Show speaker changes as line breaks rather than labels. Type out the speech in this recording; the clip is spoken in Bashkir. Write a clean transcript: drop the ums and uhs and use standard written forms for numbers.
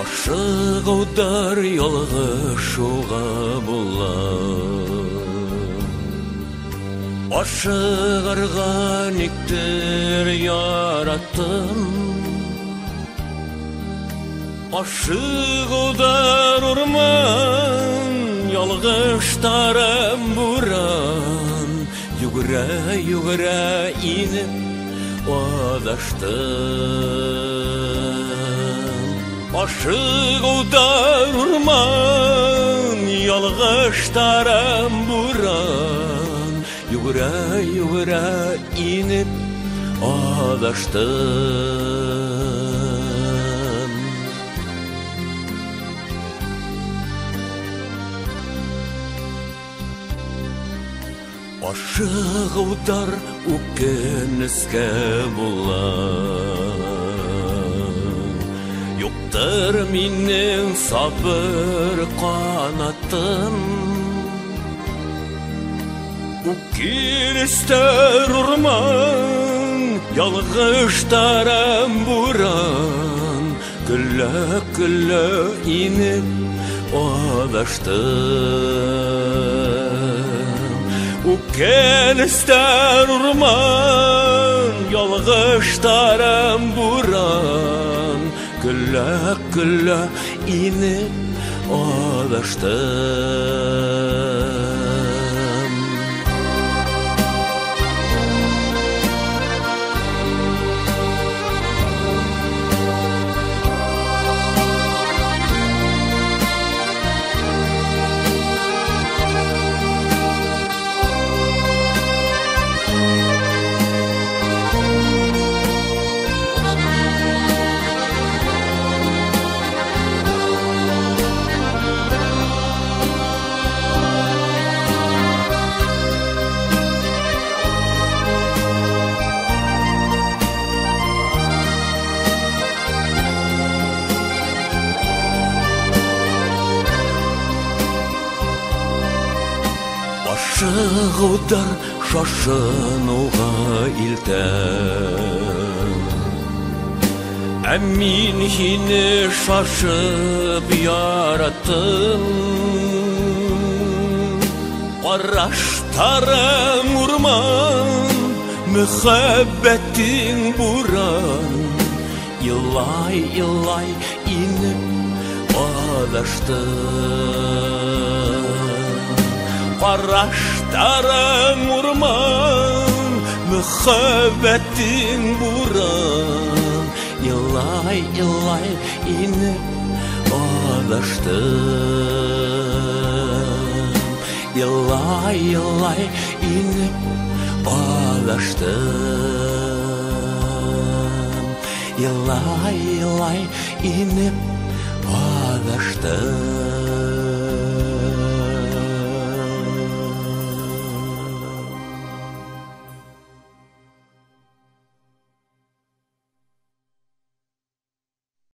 Ашығыуҙар ялғышыуға була. Ашығырға никтер яраттым. Ашығыуҙар урман, ялғыштарым буран. Йүгерә-йүгерә инеп аҙаштым. Ашығыуҙар урман, ялғыштарым буран. Йүгерә-йүгерә инеп аҙаштым. Ашығыуҙар үкенескә була. Юҡтыр минең сабыр ҡанатым. Үкенестәр урман, ялғыштарым буран. Көлә-көлә инеп аҙаштым. Үкенестәр урман, ялғыштарым буран. Көлә-көлә инеп аҙаштым. Ашығыуҙар шашыныуға илтә. Ә мин һине шашып яраттым. Ҡараштарың урман, мөхәббәтең буран. Илай-илай инеп аҙаштым. Ҡараштарың урман, мөхәббәтең буран. Илай-илай инеп аҙаштым. Илай-илай инеп аҙаштым. Илай-илай инеп аҙаштым.